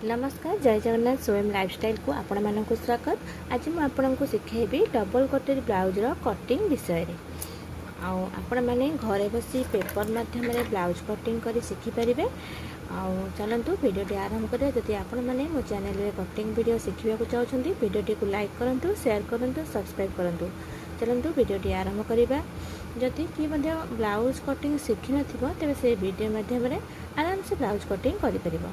ନମସ୍କାର, ଜୟ ଜଗନ୍ନାଥ। ସ୍ୱୟଂ ଲାଇଫଷ୍ଟାଇଲକୁ ଆପଣମାନଙ୍କୁ ସ୍ୱାଗତ। ଆଜି ମୁଁ ଆପଣଙ୍କୁ ଶିଖାଇବି ଡବଲ୍ କଟୋରୀ ବ୍ଲାଉଜର କଟିଂ ବିଷୟରେ। ଆଉ ଆପଣମାନେ ଘରେ ବସି ପେପର ମାଧ୍ୟମରେ ବ୍ଲାଉଜ କଟିଂ କରି ଶିଖିପାରିବେ। ଆଉ ଚାଲନ୍ତୁ, ଭିଡ଼ିଓଟି ଆରମ୍ଭ କରିବା। ଯଦି ଆପଣମାନେ ମୋ ଚ୍ୟାନେଲରେ କଟିଂ ଭିଡ଼ିଓ ଶିଖିବାକୁ ଚାହୁଁଛନ୍ତି, ଭିଡ଼ିଓଟିକୁ ଲାଇକ୍ କରନ୍ତୁ, ସେୟାର କରନ୍ତୁ, ସବସ୍କ୍ରାଇବ୍ କରନ୍ତୁ। ଚାଲନ୍ତୁ, ଭିଡ଼ିଓଟି ଆରମ୍ଭ କରିବା। ଯଦି କିଏ ମଧ୍ୟ ବ୍ଲାଉଜ କଟିଂ ଶିଖିନଥିବ, ତେବେ ସେ ଭିଡ଼ିଓ ମାଧ୍ୟମରେ ଆରାମସେ ବ୍ଲାଉଜ କଟିଂ କରିପାରିବ।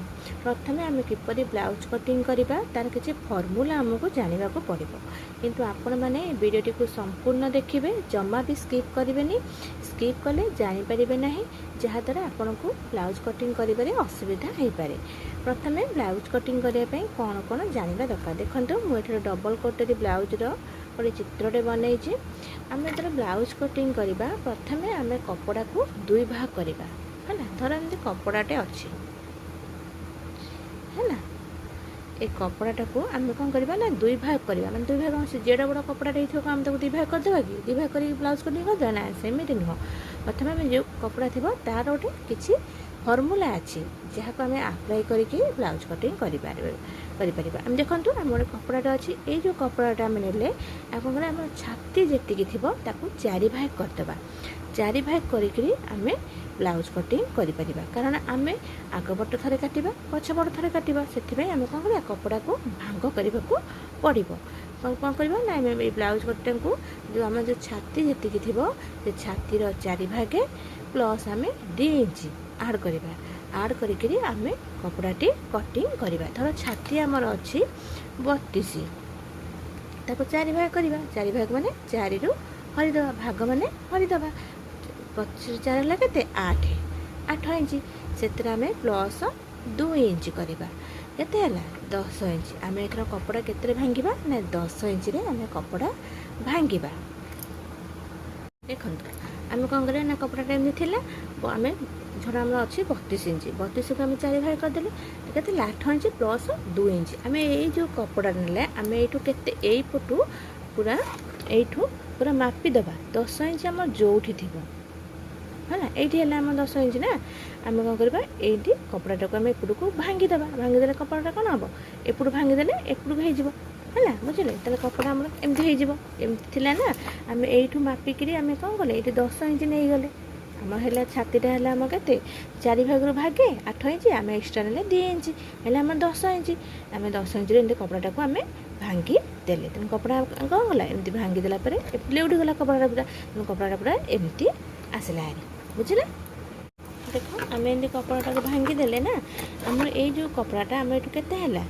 ପ୍ରଥମେ ଆମେ କିପରି ବ୍ଲାଉଜ କଟିଂ କରିବା, ତାର କିଛି ଫର୍ମୁଲା ଆମକୁ ଜାଣିବାକୁ ପଡ଼ିବ। କିନ୍ତୁ ଆପଣମାନେ ଏ ଭିଡ଼ିଓଟିକୁ ସମ୍ପୂର୍ଣ୍ଣ ଦେଖିବେ, ଜମା ବି ସ୍କିପ୍ କରିବେନି। ସ୍କିପ୍ କଲେ ଜାଣିପାରିବେ ନାହିଁ, ଯାହାଦ୍ୱାରା ଆପଣଙ୍କୁ ବ୍ଲାଉଜ କଟିଂ କରିବାରେ ଅସୁବିଧା ହୋଇପାରେ। ପ୍ରଥମେ ବ୍ଲାଉଜ କଟିଂ କରିବା ପାଇଁ କ'ଣ କ'ଣ ଜାଣିବା ଦରକାର? ଦେଖନ୍ତୁ, ମୁଁ ଏଠାରେ ଡବଲ୍ କଟୋରୀ ବ୍ଲାଉଜର ଗୋଟେ ଚିତ୍ରଟେ ବନେଇଛି। ଆମେ ଯେତେବେଳେ ବ୍ଲାଉଜ କଟିଂ କରିବା, ପ୍ରଥମେ ଆମେ କପଡ଼ାକୁ ଦୁଇ ଭାଗ କରିବା, ହେଲା? ଧର ଏମିତି କପଡ଼ାଟେ ଅଛି, ହେଲା? ଏ କପଡ଼ାଟାକୁ ଆମେ କ'ଣ କରିବା ନା ଦୁଇ ଭାଗ କରିବା। ମାନେ ଦୁଇ ଭାଗ, ସେ ଯେଡ଼େ ବଡ଼ କପଡ଼ାଟେ ହେଇଥିବ, କ'ଣ ଆମେ ତାକୁ ଦୁଇ ଭାଗ କରିଦେବା କି? ଦୁଇ ଭାଗ କରିକି ବ୍ଲାଉଜ କଟିଂ କରିଦେବା ନା? ସେମିତି ନୁହଁ। ପ୍ରଥମେ ଆମେ ଯେଉଁ କପଡ଼ା ଥିବ, ତାର ଗୋଟେ କିଛି ଫର୍ମୁଲା ଅଛି, ଯାହାକୁ ଆମେ ଆପ୍ଲାଏ କରିକି ବ୍ଲାଉଜ କଟିଂ କରିପାରିବା। ଆମେ ଦେଖନ୍ତୁ, ଆମର ଗୋଟେ କପଡ଼ାଟା ଅଛି। ଏଇ ଯେଉଁ କପଡ଼ାଟା ଆମେ ନେଲେ, ଆଉ କ'ଣ କରିବା? ଆମର ଛାତି ଯେତିକି ଥିବ, ତାକୁ ଚାରି ଭାଗ କରିଦେବା। ଚାରି ଭାଗ କରିକିରି ଆମେ ବ୍ଲାଉଜ କଟିଂ କରିପାରିବା, କାରଣ ଆମେ ଆଗ ପଟ ଥରେ କାଟିବା, ପଛ ପଟ ଥରେ କାଟିବା। ସେଥିପାଇଁ ଆମେ କ'ଣ କରିବା? କପଡ଼ାକୁ ଭାଙ୍ଗ କରିବାକୁ ପଡ଼ିବ। କ'ଣ କରିବା ନା ଆମେ ଏଇ ବ୍ଲାଉଜ କଟିଂକୁ ଆମର ଯେଉଁ ଛାତି ଯେତିକି ଥିବ, ସେ ଛାତିର ଚାରି ଭାଗେ ପ୍ଲସ୍ ଆମେ 2 ଇଞ୍ଚ ଆଡ଼୍ କରିବା। ଆଡ଼୍ କରିକିରି ଆମେ କପଡ଼ାଟି କଟିଂ କରିବା। ଧର ଛାତି ଆମର ଅଛି 32, ତାକୁ ଚାରି ଭାଗ କରିବା। ଚାରି ଭାଗ ମାନେ ଚାରିରୁ ହରିଦେବା, ଭାଗ ମାନେ ହରିଦେବା। 25 ଚାରି ହେଲା କେତେ? 8। 8 ଇଞ୍ଚ। ସେଥିରେ ଆମେ ପ୍ଲସ୍ 2 ଇଞ୍ଚ କରିବା। କେତେ ହେଲା? 10 ଇଞ୍ଚ। ଆମେ ଏଥର କପଡ଼ା କେତେରେ ଭାଙ୍ଗିବା ନା 10 ଇଞ୍ଚରେ ଆମେ କପଡ଼ା ଭାଙ୍ଗିବା। ଦେଖନ୍ତୁ, ଆମେ କ'ଣ କରିବା ନା କପଡ଼ାଟା ଏମିତି ଥିଲା। ଆମେ ଧର ଆମର ଅଛି 32 ଇଞ୍ଚ। 32କୁ ଆମେ ଚାରି ଭାଗ କରିଦେଲେ କେତେ ହେଲା? 8 ଇଞ୍ଚ ପ୍ଲସ୍ 2 ଇଞ୍ଚ। ଆମେ ଏଇ ଯେଉଁ କପଡ଼ା ନେଲେ, ଆମେ ଏଇଠୁ କେତେ, ଏଇପଟୁ ପୁରା ଏଇଠୁ ପୁରା ମାପିଦେବା। 10 ଇଞ୍ଚ ଆମର ଯେଉଁଠି ଥିବ, ହେଲା? ଏଇଠି ହେଲା ଆମ 10 ଇଞ୍ଚ ନା? ଆମେ କ'ଣ କରିବା? ଏଇଠି କପଡ଼ାଟାକୁ ଆମେ ଏପଟକୁ ଭାଙ୍ଗିଦେବା। ଭାଙ୍ଗିଦେଲେ କପଡ଼ାଟା କ'ଣ ହେବ? ଏପଟୁ ଭାଙ୍ଗିଦେଲେ ଏପଟକୁ ହେଇଯିବ, ହେଲା? ବୁଝିଲେ? ତାହେଲେ କପଡ଼ା ଆମର ଏମିତି ହେଇଯିବ। ଏମିତି ଥିଲା ନା? ଆମେ ଏଇଠୁ ମାପିକିରି ଆମେ କ'ଣ କଲେ? ଏଇଠି 10 ଇଞ୍ଚ ନେଇଗଲେ। ଆମର ହେଲା ଛାତିଟା ହେଲା ଆମ କେତେ? ଚାରି ଭାଗରୁ ଭାଗେ 8 ଇଞ୍ଚ। ଆମେ ଏକ୍ସଟ୍ରା ନେଲେ 2 ଇଞ୍ଚ, ହେଲା ଆମର 10 ଇଞ୍ଚ। ଆମେ 10 ଇଞ୍ଚରେ ଏମିତି କପଡ଼ାଟାକୁ ଆମେ ଭାଙ୍ଗି ଦେଲେ। ତେଣୁ କପଡ଼ା କ'ଣ କଲା? ଏମିତି ଭାଙ୍ଗି ଦେଲା ପରେ ଲେଉଟି ଗଲା କପଡ଼ାଟା ପୁରା। ତେଣୁ କପଡ଼ାଟା ପୁରା ଏମିତି ଆସିଲା ହାରି, ବୁଝିଲେ? ଦେଖ, ଆମେ ଏମିତି କପଡ଼ାଟାକୁ ଭାଙ୍ଗିଦେଲେ ନା, ଆମର ଏଇ ଯେଉଁ କପଡ଼ାଟା ଆମେ ଏଠୁ କେତେ ହେଲା?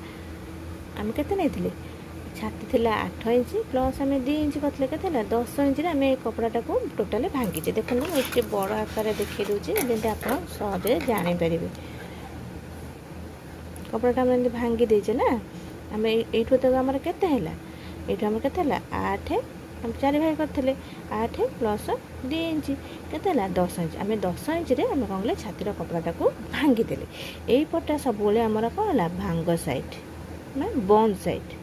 ଆମେ କେତେ ନେଇଥିଲେ? ଛାତି ଥିଲା 8 ଇଞ୍ଚ, ପ୍ଲସ୍ ଆମେ 2 ଇଞ୍ଚ କରିଥିଲେ, କେତେ ହେଲା? 10 ଇଞ୍ଚରେ ଆମେ ଏ କପଡ଼ାଟାକୁ ଟୋଟାଲି ଭାଙ୍ଗିଛେ। ଦେଖନ୍ତୁ, ମୁଁ ଟିକେ ବଡ଼ ଆକାରରେ ଦେଖାଇ ଦେଉଛି, ଯେମିତି ଆପଣ ସହଜରେ ଜାଣିପାରିବେ। କପଡ଼ାଟା ଆମେ ଏମିତି ଭାଙ୍ଗି ଦେଇଛେ ନା? ଆମେ ଏଇଠୁ ତାକୁ ଆମର କେତେ ହେଲା? ଏଇଠୁ ଆମର କେତେ ହେଲା? 8। ଆମେ ଚାରି ଭାଗ କରିଥିଲେ, 8 ପ୍ଲସ୍ 2 ଇଞ୍ଚ କେତେ ହେଲା? 10 ଇଞ୍ଚ। ଆମେ 10 ଇଞ୍ଚରେ ଆମେ କ'ଣ କଲେ? ଛାତିର କପଡ଼ାଟାକୁ ଭାଙ୍ଗିଦେଲେ। ଏଇ ପଟଟା ସବୁବେଳେ ଆମର କ'ଣ ହେଲା? ଭାଙ୍ଗ ସାଇଡ଼୍, ମାନେ ବନ୍ଦ ସାଇଡ଼୍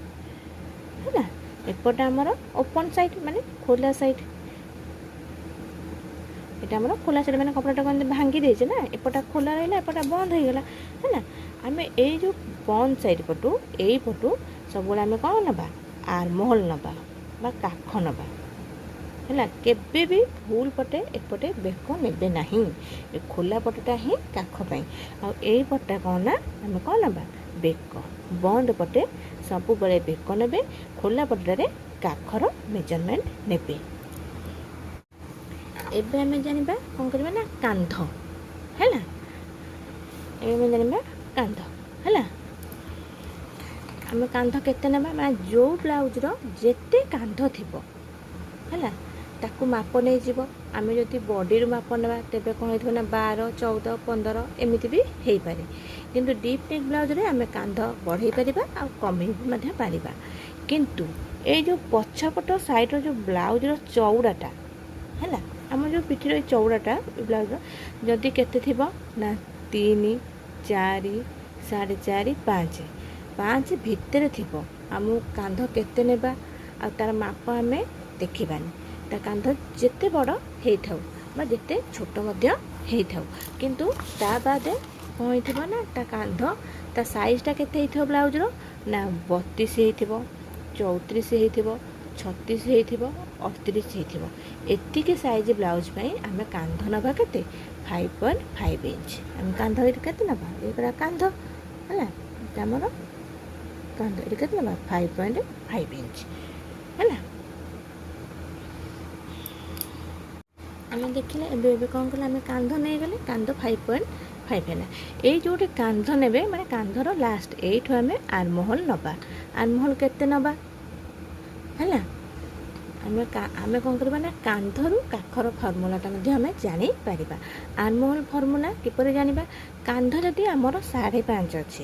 ହେଲା। ଏପଟେ ଆମର ଓପନ୍ ସାଇଡ଼୍, ମାନେ ଖୋଲା ସାଇଡ଼୍। ଏଇଟା ଆମର ଖୋଲା ସାଇଡ଼୍, ମାନେ କପଡ଼ାଟାକୁ ଏମିତି ଭାଙ୍ଗି ଦେଇଛେ ନା, ଏପଟା ଖୋଲା ରହିଲା, ଏପଟା ବନ୍ଦ ହେଇଗଲା, ହେଲା? ଆମେ ଏଇ ଯେଉଁ ବନ୍ଦ ସାଇଡ଼୍ ପଟୁ, ଏଇ ପଟୁ ସବୁବେଳେ ଆମେ କ'ଣ ନେବା? ଆର୍ମହୋଲ୍ ନେବା ବା କାଖ ନେବା, ହେଲା? କେବେ ବି ଭୁଲ ପଟେ ଏପଟେ ବେକ ନେବେ ନାହିଁ। ଏ ଖୋଲା ପଟଟା ହିଁ କାଖ ପାଇଁ। ଆଉ ଏଇ ପଟଟା କ'ଣ ନା ଆମେ କ'ଣ ନେବା? ବେକ। ବନ୍ଦ ପଟେ ସବୁବେଳେ ବେକ ନେବେ, ଖୋଲା ପଟଟାରେ କାଖର ମେଜରମେଣ୍ଟ ନେବେ। ଏବେ ଆମେ ଜାଣିବା କ'ଣ କରିବା ନା କାନ୍ଧ, ହେଲା? ଏବେ ଆମେ ଜାଣିବା କାନ୍ଧ, ହେଲା? ଆମେ କାନ୍ଧ କେତେ ନେବା? ମାନେ ଯେଉଁ ବ୍ଲାଉଜର ଯେତେ କାନ୍ଧ ଥିବ, ହେଲା, ତାକୁ ମାପ ନେଇଯିବ। ଆମେ ଯଦି ବଡ଼ିରୁ ମାପ ନେବା, ତେବେ କ'ଣ ହେଇଥିବ ନା 12, 14, 15 ଏମିତି ବି ହେଇପାରେ। କିନ୍ତୁ ଡିପ୍ ନେକ୍ ବ୍ଲାଉଜରେ ଆମେ କାନ୍ଧ ବଢ଼େଇ ପାରିବା ଆଉ କମେଇ ବି ମଧ୍ୟ ପାରିବା। କିନ୍ତୁ ଏଇ ଯେଉଁ ପଛପଟ ସାଇଡ଼ର ଯେଉଁ ବ୍ଲାଉଜର ଚଉଡ଼ାଟା, ହେଲା, ଆମର ଯେଉଁ ପିଠିର ଏଇ ଚଉଡ଼ାଟା ବ୍ଲାଉଜର ଯଦି କେତେ ଥିବ ନା 3, 4, 4.5, 5, 5 ଭିତରେ ଥିବ, ଆମକୁ କାନ୍ଧ କେତେ ନେବା ଆଉ ତା'ର ମାପ ଆମେ ଦେଖିବାନି। ତା କାନ୍ଧ ଯେତେ ବଡ଼ ହେଇଥାଉ ବା ଯେତେ ଛୋଟ ମଧ୍ୟ ହେଇଥାଉ, କିନ୍ତୁ ତା ବାଦେ କ'ଣ ହେଇଥିବ ନା ତା କାନ୍ଧ, ତା ସାଇଜ୍ଟା କେତେ ହେଇଥିବ ବ୍ଲାଉଜ୍ର ନା 32 ହେଇଥିବ, 34 ହେଇଥିବ, 36 ହେଇଥିବ, 38 ହେଇଥିବ। ଏତିକି ସାଇଜ୍ ବ୍ଲାଉଜ୍ ପାଇଁ ଆମେ କାନ୍ଧ ନେବା କେତେ? 5.5 ଇଞ୍ଚ। ଆମେ କାନ୍ଧ ଏଇଠି କେତେ ନେବା? ଏଇଟା କାନ୍ଧ ହେଲା, ଆମର କାନ୍ଧ ଏଠି କେତେ ନେବା? 5.5 ଇଞ୍ଚ ହେଲା। ଆମେ ଦେଖିଲେ ଏବେ ଏବେ କ'ଣ କଲେ? ଆମେ କାନ୍ଧ ନେଇଗଲେ, କାନ୍ଧ 5.5 ହେଲା। ଏଇ ଯେଉଁଠି କାନ୍ଧ ନେବେ, ମାନେ କାନ୍ଧର ଲାଷ୍ଟ ଏଇଠୁ ଆମେ ଆର୍ମହୋଲ୍ ନେବା। ଆର୍ମହୋଲ୍ କେତେ ନେବା ହେଲା? ଆମେ କ'ଣ କରିବା ନା କାନ୍ଧରୁ କାଖର ଫର୍ମୁଲାଟା ମଧ୍ୟ ଆମେ ଜାଣିପାରିବା। ଆର୍ମହୋଲ୍ ଫର୍ମୁଲା କିପରି ଜାଣିବା? କାନ୍ଧ ଯଦି ଆମର 5.5 ଅଛି,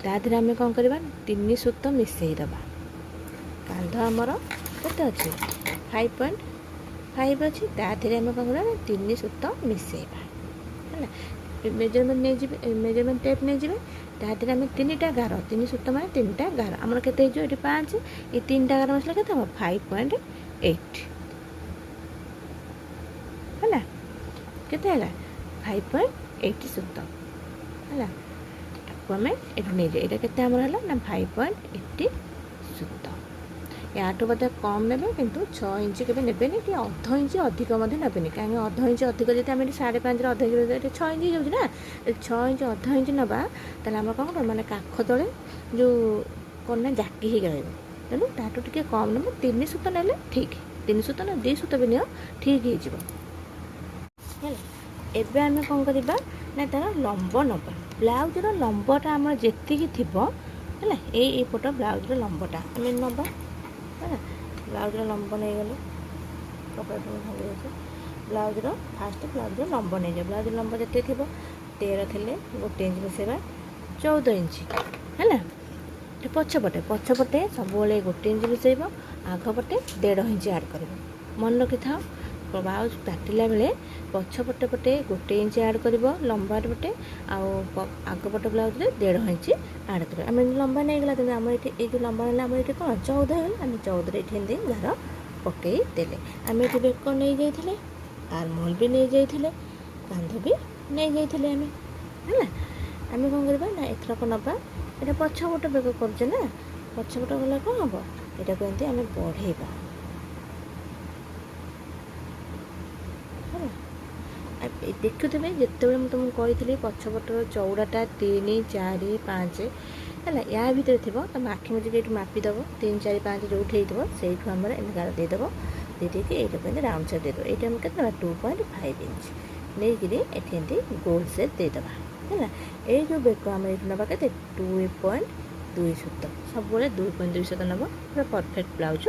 ତା ଦେହରେ ଆମେ କ'ଣ କରିବା? 3 ସୂତ ମିଶାଇ ଦେବା। କାନ୍ଧ ଆମର କେତେ ଅଛି? 5.5 ଅଛି, ତା ଦେହରେ ଆମେ କ'ଣ କରିବା ନା 3 ସୂତ ମିଶାଇବା ହେଲା। ମେଜରମେଣ୍ଟ ନେଇଯିବେ, ମେଜରମେଣ୍ଟ ଟେପ୍ ନେଇଯିବେ, ତା ଦେହରେ ଆମେ 3ଟା ଗାର, 3 ସୂତ ମାନେ 3ଟା ଗାର, ଆମର କେତେ ହେଇଯିବ? ଏଠି 5, ଏଇ 3ଟା ଗାର ମିଶିଲେ କେତେ ହେବ? 5.8 ହେଲା। କେତେ ହେଲା? 5.8 ସୂତ ହେଲା। ତାକୁ ଆମେ ଏଠୁ ନେଇଯିବା। ଏଇଟା କେତେ ଆମର ହେଲା ନା 5.8 ସୂତ। ୟାଠୁ ବୋଧେ କମ୍ ନେବେ, କିନ୍ତୁ 6 ଇଞ୍ଚ କେବେ ନେବେନି କି ଅଧ ଇଞ୍ଚ ଅଧିକ ମଧ୍ୟ ନେବେନି। କାହିଁକି ଅଧ ଇଞ୍ଚ ଅଧିକ ଯଦି ଆମେ ଏଠି 5.5ରେ ଅଧ ଇଞ୍ଚ, ଏଠି 6 ଇଞ୍ଚ ହେଇଯାଉଛି ନା, 6 ଇଞ୍ଚ ଅଧ ଇଞ୍ଚ ନେବା, ତାହେଲେ ଆମର କ'ଣ କରିବ? ମାନେ କାଖ ତଳେ ଯେଉଁ କ'ଣ ନା ଜାକି ହେଇକି ରହିବ। ତେଣୁ ତାଠୁ ଟିକେ କମ୍ ନେବ, 3 ସୂତ ନେଲେ ଠିକ୍, 3 ସୂତ ନା 2 ସୂତ ବି ନିଅ ଠିକ୍ ହେଇଯିବ ହେଲା। ଏବେ ଆମେ କ'ଣ କରିବା ନା ତା'ର ଲମ୍ବ ନେବା। ବ୍ଲାଉଜ୍ର ଲମ୍ବଟା ଆମର ଯେତିକି ଥିବ ହେଲା, ଏଇପଟ ବ୍ଲାଉଜ୍ର ଲମ୍ବଟା ଆମେ ନେବା ହେଲା। ବ୍ଲାଉଜ୍ର ଲମ୍ବ ନେଇଗଲେ କପଡ଼ାଟା ଭାଙ୍ଗି ଯାଉଛି। ବ୍ଲାଉଜ୍ର ଫାଷ୍ଟ ବ୍ଲାଉଜ୍ର ଲମ୍ବ ନେଇଯିବ। ବ୍ଲାଉଜ୍ର ଲମ୍ବ ଯେତେ ଥିବ, 13 ଥିଲେ 1 ଇଞ୍ଚ ମିଶାଇବା, 14 ଇଞ୍ଚ ହେଲା। ପଛପଟେ ସବୁବେଳେ 1 ଇଞ୍ଚ ମିଶାଇବ, ଆଗ ପଟେ 1.5 ଇଞ୍ଚ ଆଡ଼୍ କରିବ। ମନେ ରଖିଥାଅ, ବ୍ଲାଉଜ୍ କାଟିଲା ବେଳେ ପଛପଟେ ପଟେ 1 ଇଞ୍ଚ ଆଡ଼୍ କରିବ ଲମ୍ବା ପଟେ, ଆଉ ଆଗ ପଟ ବ୍ଲାଉଜ୍ରେ 1.5 ଇଞ୍ଚ ଆଡ଼୍ କରିବ। ଆମେ ଲମ୍ବା ନେଇଗଲା, ତେଣୁ ଆମର ଏଠି ଏଇ ଯେଉଁ ଲମ୍ବା ନେଲା, ଆମର ଏଠି କ'ଣ 14 ହେଇଗଲା। ଆମେ 14ରେ ଏଠି ଏମିତି ଗାର ପକେଇ ଦେଲେ। ଆମେ ଏଠି ବେକ ନେଇଯାଇଥିଲେ, ଆର୍ମହୋଲ୍ ବି ନେଇଯାଇଥିଲେ, କାନ୍ଧ ବି ନେଇଯାଇଥିଲେ ଆମେ ହେଲା। ଆମେ କ'ଣ କରିବା ନା ଏଥରକ ନେବା, ଏଇଟା ପଛପଟ ବେକ କରୁଛେ ନା, ପଛପଟ ଗଲେ କ'ଣ ହେବ? ଏଇଟାକୁ ଏମିତି ଆମେ ବଢ଼େଇବା ହେଲା। ଦେଖୁଥିବେ ଯେତେବେଳେ ମୁଁ ତୁମକୁ କହିଥିଲି ପଛପଟର ଚଉଡ଼ାଟା 3, 4, 5 ହେଲା, ୟା ଭିତରେ ଥିବ, ତୁମେ ଆଖି ବୁଜିକି ଏଇଠୁ ମାପିଦେବ, 3, 4, 5 ଯେଉଁଠି ହେଇଥିବ ସେଇଠୁ ଆମର ଏମିତି ଗାର ଦେଇଦେବ, ଦେଇଦେଇକି ଏଇଟାକୁ ଏମିତି ରାଉଣ୍ଡ ସେପ୍ ଦେଇଦେବ। ଏଇଟା ଆମେ କେତେ ନେବା? 2.5 ଇଞ୍ଚ ନେଇକିରି ଏଠି ଏମିତି ଗୋଲ ସେପ୍ ଦେଇଦେବା ହେଲା। ଏଇ ଯେଉଁ ବେକ ଆମେ ଏଇଠୁ ନେବା କେତେ? 2.2 ସୂତ। ସବୁବେଳେ 2.2 ସୂତ ନେବ, ପୁରା ପରଫେକ୍ଟ ବ୍ଲାଉଜ୍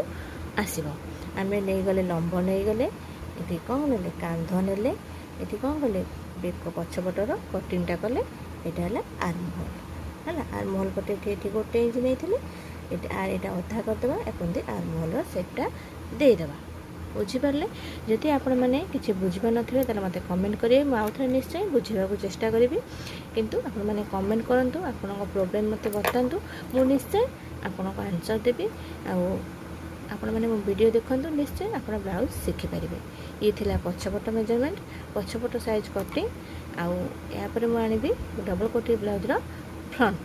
ଆସିବ। ଆମେ ନେଇଗଲେ ଲମ୍ବ ନେଇଗଲେ, ଏଠି କ'ଣ ନେଲେ? କାନ୍ଧ ନେଲେ, ଏଠି କ'ଣ କଲେ? ବେକ ପଛପଟର କଟିଂଟା କଲେ। ଏଇଟା ହେଲା ଆର୍ମହୋଲ୍ ହେଲା। ଆର୍ମହୋଲ୍ ପଟେ ଏଠି 1 ଇଞ୍ଚ ନେଇଥିଲେ, ଏଠି ଏଇଟା ଅଧା କରିଦେବା, ଏପନ୍ତି ଆର୍ମହୋଲ୍ର ସେପ୍ଟା ଦେଇଦେବା। ବୁଝିପାରିଲେ? ଯଦି ଆପଣମାନେ କିଛି ବୁଝିପାରୁନଥିବେ ତାହେଲେ ମୋତେ କମେଣ୍ଟ କରିବେ, ମୁଁ ଆଉ ଥରେ ନିଶ୍ଚୟ ବୁଝିବାକୁ ଚେଷ୍ଟା କରିବି। କିନ୍ତୁ ଆପଣମାନେ କମେଣ୍ଟ କରନ୍ତୁ, ଆପଣଙ୍କ ପ୍ରୋବ୍ଲେମ୍ ମୋତେ ବତାନ୍ତୁ, ମୁଁ ନିଶ୍ଚୟ ଆପଣଙ୍କୁ ଆନ୍ସର୍ ଦେବି। ଆଉ ଆପଣମାନେ ମୋ ଭିଡ଼ିଓ ଦେଖନ୍ତୁ, ନିଶ୍ଚୟ ଆପଣ ବ୍ଲାଉଜ୍ ଶିଖିପାରିବେ। ଇଏ ଥିଲା ପଛପଟ ମେଜରମେଣ୍ଟ, ପଛପଟ ସାଇଜ୍ କଟିଂ। ଆଉ ଏହାପରେ ମୁଁ ଆଣିବି ଡବଲ୍ କୋଟି ବ୍ଲାଉଜ୍ର ଫ୍ରଣ୍ଟ